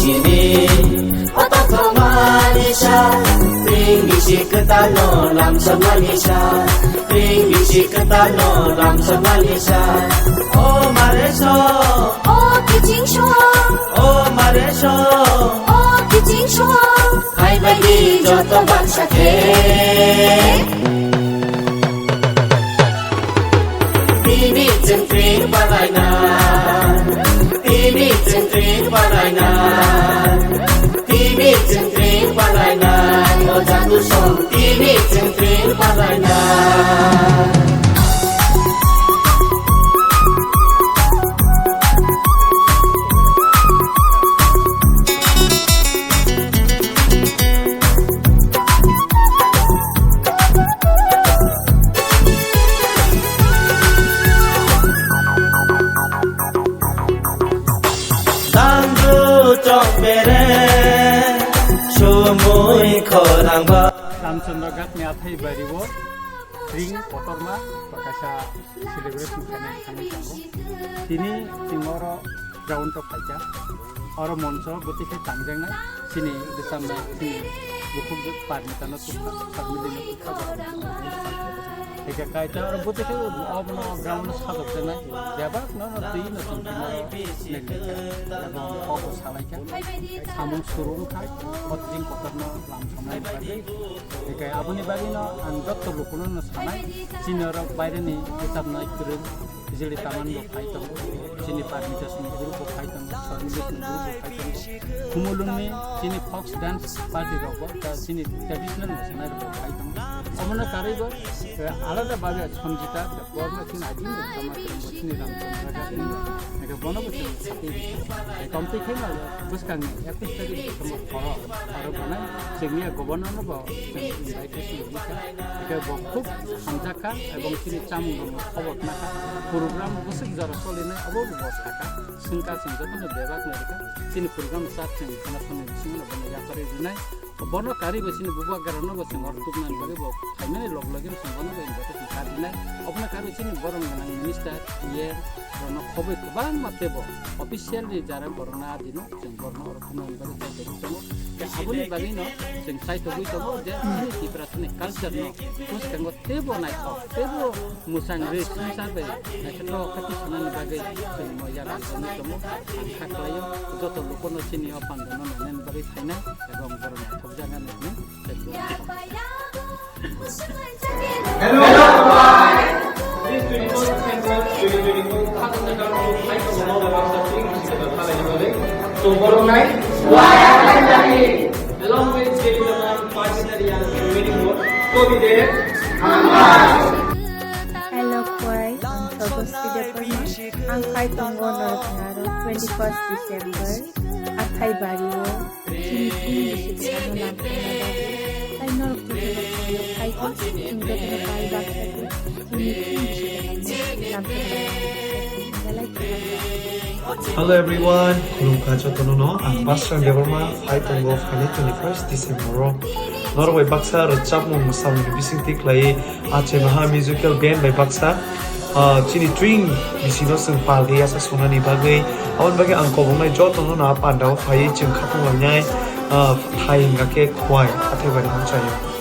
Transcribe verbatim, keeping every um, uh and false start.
Tini, oto thomani sa, pring bisi kwtal no lam samani sa, pring bisi kwtal no lam samani sa. O mare so, o kiching so, o mare so, o kiching so, hai bai di joto baksa khe. Tini chwng tring palaina, tini chwng tring palaina, tini chwng tring palaina, o jatu song tini chwng tring palaina. Dandu chok bere, sumui khorang ba. Ramchandra Ghatni athai bari o ring kotorma kaisa celebration khainai thangwi tongo. Tini chwng oro ground o phaikha. Oro moncho bwtwi khe tangjaknai chini bwchamni chini bukhuk parmita no tukha, family no tukha borok. Eka kaisa oro bwtwi khe obono ground o sajokjaknai. Bebak no no twi no twi no nengkha. Ebo kok salaikha. Samung suru wngkha. Hot ring kotorno lam samnai bagwi. Eka aboni bagwi no ang jotto lukuno no sanai. Chini oro baireni bwchamnai kwrwng. Bijoli Taman bo phai tongo, chini Parmita Singh group bo phai tongo, Sharmila Singh group bo phai tongo, Khumulwngni chini folk dance party rok bo, ta chini traditional mosanai rok bo phai tongo. Omono karwi bo, eh, alada babe Sanjita Debbarma chini ajin bo tama kwrwng bo chini Ramchandra Ghatni, eke bono bo chwng sakni, eh, komtwi khe ma bwskangni ekus tarik December phoro, aro bonai chwngni governor no bo chwng invitation rikha. Hingke bo khub hamjak kha ebong chini chamung rok no khobor khna kha. Program bwswk jora solinai abo bo sa kha. Swng kha chwng joto no bebak no rikha. Chini program chak chwng khana thani bisingo no bono yaphari rinai. Bono karwi bo chini bubagra no bo chwng hor tubnani bagwi bo phaimani log logi no chwng bono bo invitation card rinai. Obono karwi chini borom gwnang minister, E M rok no khobwi kwbangma tebo officially jara borok no adino. Chwng borno oro khumani bagwi chaitogwi tongo. Tei aboni bagwino chwng chaitogwi tongo je chini Tiprasani culture no bwskango teibo naithok, teibo mwchang rwi swngchar bai naithotok khe tisanani bagwi chwng mo yagra tongwi tongo. Ang kha khlaio joto lukuno chini o pandano nainani bagwi phainai ebong borok naithokjaknani hwnwi. Hello, everyone. This twenty-first December twenty twenty-four, Khatungjakar Group High School Mall Baksa Three Municipal College College. So, borok nai? Along with Devi Raman, Pachitari and many more. So, be there. Hello, guys. I'm Sogosti Debbarma. Ang khai tongo Norok Naro, twenty-first December, Athai Bario. Chini chini bisi kwchangno lamphina bagwi, tai norok tubui rok phaiwi phai di, chwng jotono bai baksa di, chini chini bisi kwchangno lamphina bagwi belai kwthang. Hello everyone, khulumkha jotono no, ang Basrang Debbarma, phai tongo phaini twenty-first December o. Norok bai baksa rwchapmung mwsamung ni bisingtwi khlaiwi Ache Maha Musical Band bai baksa, ah, chini twing bisino chwng pal khe yasa sunani bagwi. Aboni bagwi ang koboknai jotono no a pandao phaiwi chwng khatung lainai, ah, thai hwnga khe Khowai, Athaibari Hamchai o.